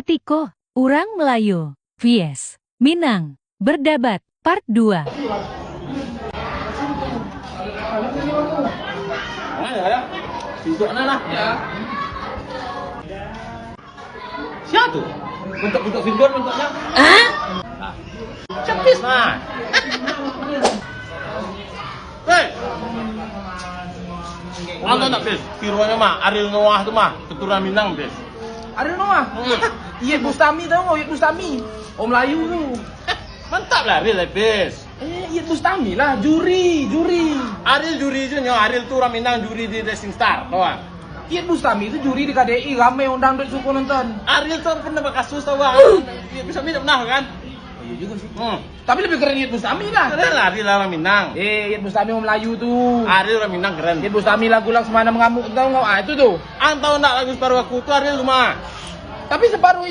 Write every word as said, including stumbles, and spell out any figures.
Tiko, urang Melayu, V S, Minang, berdebat, part dua. Mana ya? Tunjuk mana lah. Siapa tu? Bentuk-bentuk Findon bentuknya. Hah? Cepis mah. Hei. Anda tak, Pis? Kironyo mah, Ariel Noah tu mah, keturunan Minang, Pis. Ariel Noah? Hmm. Iyeth Bustami, tahu nggak Iyeth Bustami? Om Melayu tu. Mantap lah, Ariel, Pis. Eh, Iyeth Bustami lah, juri, juri. Ariel juri je nyo, Ariel tu urang Minang, juri di Rising Star, tahu nggak? Iyeth Bustami tu juri di K D I, ramai urang dek suko nonton. Ariel tu pernah bakasus, tahu nggak? Iyeth Bustami tak pernah kan? Oh, iya juga sih. Hmm. Tapi lebih keren Iyeth Bustami lah. Keren lah, Ariel lah urang Minang. Eh, Iyeth Bustami urang Melayu tu. Ariel urang Minang keren. Iyeth Bustami lagu Laksamana Mangamuk tu, tahu nggak? Ah, itu tu. Ang tahu ndak lagu Separuh Aku tu Ariel tu mah. Tapi separuh Iyeth